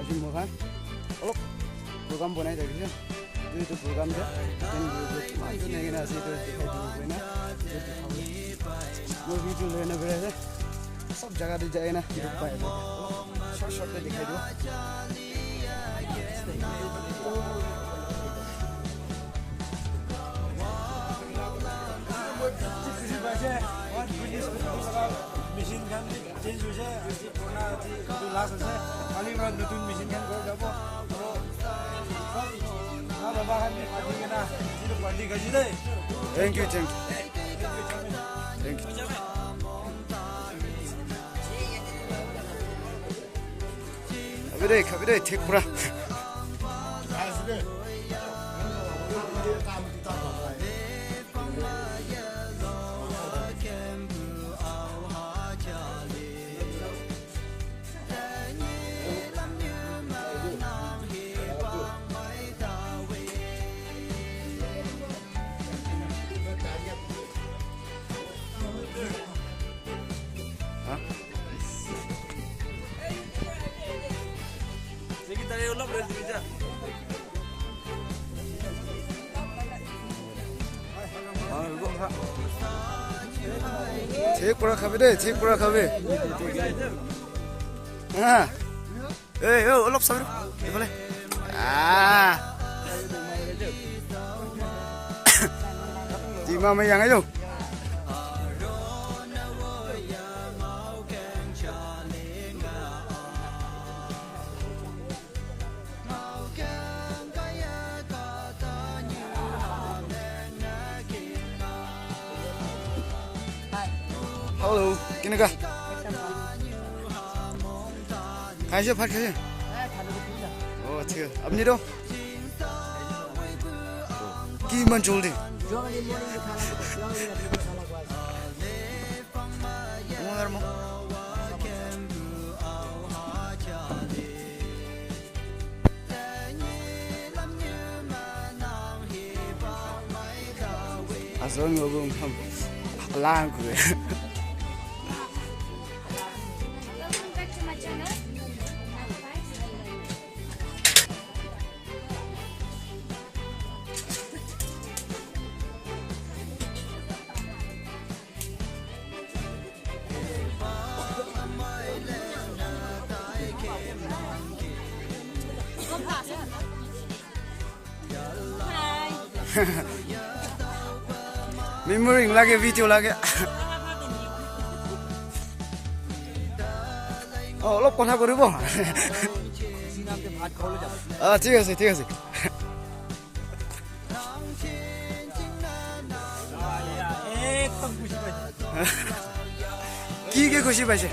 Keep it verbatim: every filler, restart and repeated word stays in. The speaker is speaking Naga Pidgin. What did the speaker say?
Moikhan olop program banai thakishe. Etu, etu program te ten group kiman jon ahikena ase, etu dikhai dibo koina, etu dikhai bole. Moi video loi na birai ase. Sob jaga te jai na dukh pai ase. Short, short te dikhai dibo. Machine khan bi change hoise, aji purana aji etu last ase, kali para notun machine khan ghor jabo. Aru, ah, baba khan bi mati kena, etu party khaise de. Thank you, thank you. Thank you. Khabi de, khabi de, thik pura. Thik pura khabi de, thik pura khabi. Ha. Ei, ei, olop sabi. Ifale. Ah. Tima mai yang ayo. Hello, kineka? Khaise, bhat khaise? Oh, thik ase. Apni to? Ki iman joldi? Asal ngobong ham lang ko. Welcome back to my channel. Memory lage, video lage. Oh, olop kotha koribo. Ah, thik ase, thik ase. Ki ki khushi paise?